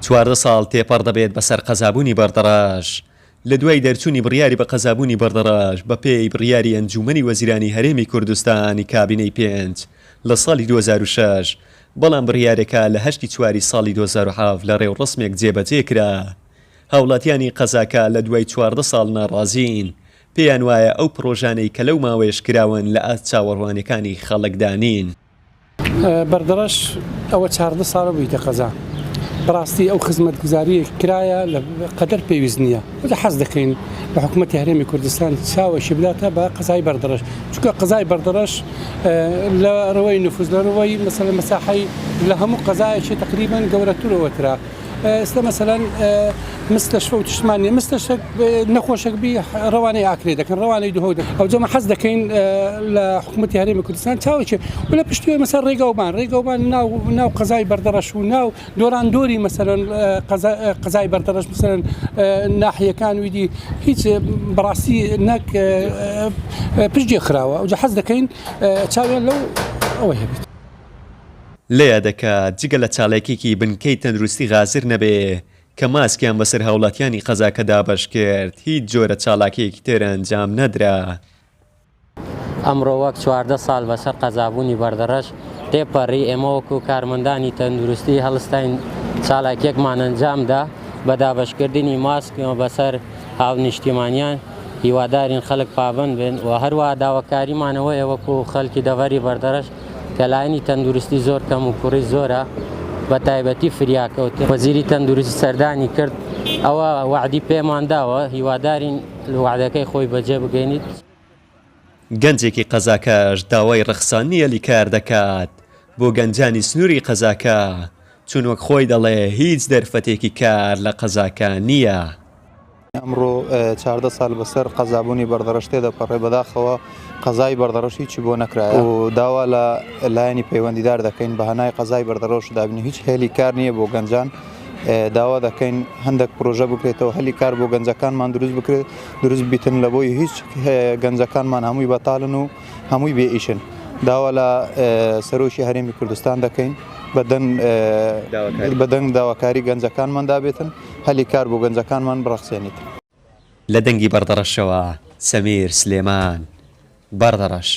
14 ساڵ تێپەڕ دەبێت بەسەر قەزابوونی بەردەڕەش لە دوای دەرچوونی بڕیاری بە قەزابوونی بەردەڕەش بەپێی بڕیاری ئەنجوومەنی وەزیرانی هەرێمی کوردستانی کابینەی پێنج لە ساڵی 2006 بەڵام بڕیارەکە لە هەشتی چواری ساڵی 2007 لە ڕێوڕەسمێک جێبەجێ کرا. هاوڵاتیانی قەزاکە لە دوای 14 ساڵ ناڕازین، پێیان وایە ئەو پڕۆژانەی کە لەو ماوەیەش کراون لە ئاست چاوەڕوانیەکانی خەڵکدا نین. بەردەڕەش ئەوە 14 ساڵە بوویتە قەزا بەڕاستی ئەو خزمەتگوزاریە کرایە لە قەدەر پێویست نییە وەجا حەز دەکەین لە حکوومەتی هەرێمی کوردستان چاوەشی بداتە بە قەزای بەردەڕەش چونکە قەزای بەردەڕەش لە ڕووی نفوز لە ڕووی مەسەلەن مەساحەی لە هەموو قەزایەکی تقریبا گەورەترەوەترە ئێستا مەسەلەن مستەشفە و تشتمان نیە مستەشفە نەخۆشێک بی ڕەوانەی ئاکرێ دەکەن ڕەوانەی دهۆک دەکەن ئەوجا مە حەز دەکەین لە حکوومەتی هەرێمی کوردستان چاوەکی و لە پشتوێ مەسەر ڕێگەوبان ڕێگەوبان ناو ناو قەزای بەردەڕەش و ناو دۆران دۆری مەسەلەن قەزای بەردەڕەش مەسەلەن ناحیەکان ویدی هیچ بەڕاستی نەک پشتگوێ خراوە ئەوجا حەز دەکەین چاویان لەو ئەوەی هەبێت. لە یادەکە جگە لە چالاکیەکی بنکەی تەندروستی غازر نەبێ کە ماسکیان بەسەر هاوڵاتیانی قەزاکە دابەش کرد هیچ جۆرە چالاکیەکی تر ئەنجام نەدرا. ئەمڕۆ وەک 14 ساڵ بەسەر قەزابوونی بەردەڕەش تێپەڕی، ئێمە وەکو کارمەندانی تەندروستی هەڵستاین چالاکیەکمان ئەنجامدا بە دابەشکردنی ماسک بەسەر هاونیشتیمانیان، هیوادارین خەڵک پابەند بن و هەروەها داواکاریمان ئەوەیە وەکو خەڵکی دەڤەری بەردەڕەش کە لایەنی تەندروستی زۆر کەم و کوڕی زۆرە بە تایبەتی فریاکەوتن وەزیری تەندروستی سەردانی کرد ئەوە وەعدی پێمان داوە هیوادارین وەعدەکەی خۆی بەجێ بگەینیت. گەنجێکی قەزاکەش داوای ڕەخساندنی هەلی کار دەکات بۆ گەنجانی سنووری قەزاکە، چون وەک خۆی دەڵێ هیچ دەرفەتێکی کار لە قەزاکە نییە. ئەمڕۆ 14 ساڵ بەسەر قەزابوونی بەردەڕەش تێدەپەڕێ، بەداخەوە قەزای بەردەڕەش هیچی بۆ نەکرایە و داوا لە لایەنی پەیوەندیدار دەکەین بە هەنای قەزای بەردەڕەش دابین هیچ هێلی کار نییە بۆ گەنجان داوا دەکەین هەندێک پرۆژە بکرێتەوە هەلی کار بۆ گەنجەکانمان دروست بکرێت دروست بیتن لە بۆی هیچ گەنجەکانمان هەمووی بەتاڵن و هەمووی بێ ئیشن داوا لە سەرۆکی هەرێمی کوردستان دەکەین بەدەنگ داواکاری گەنجەکانمان دابێتن هەلی کار بۆ گەنجەکانمان بڕەخسێنیت. لە دەنگی بەردەڕەشەوە سەمیر سلێمان، بەردەڕەش.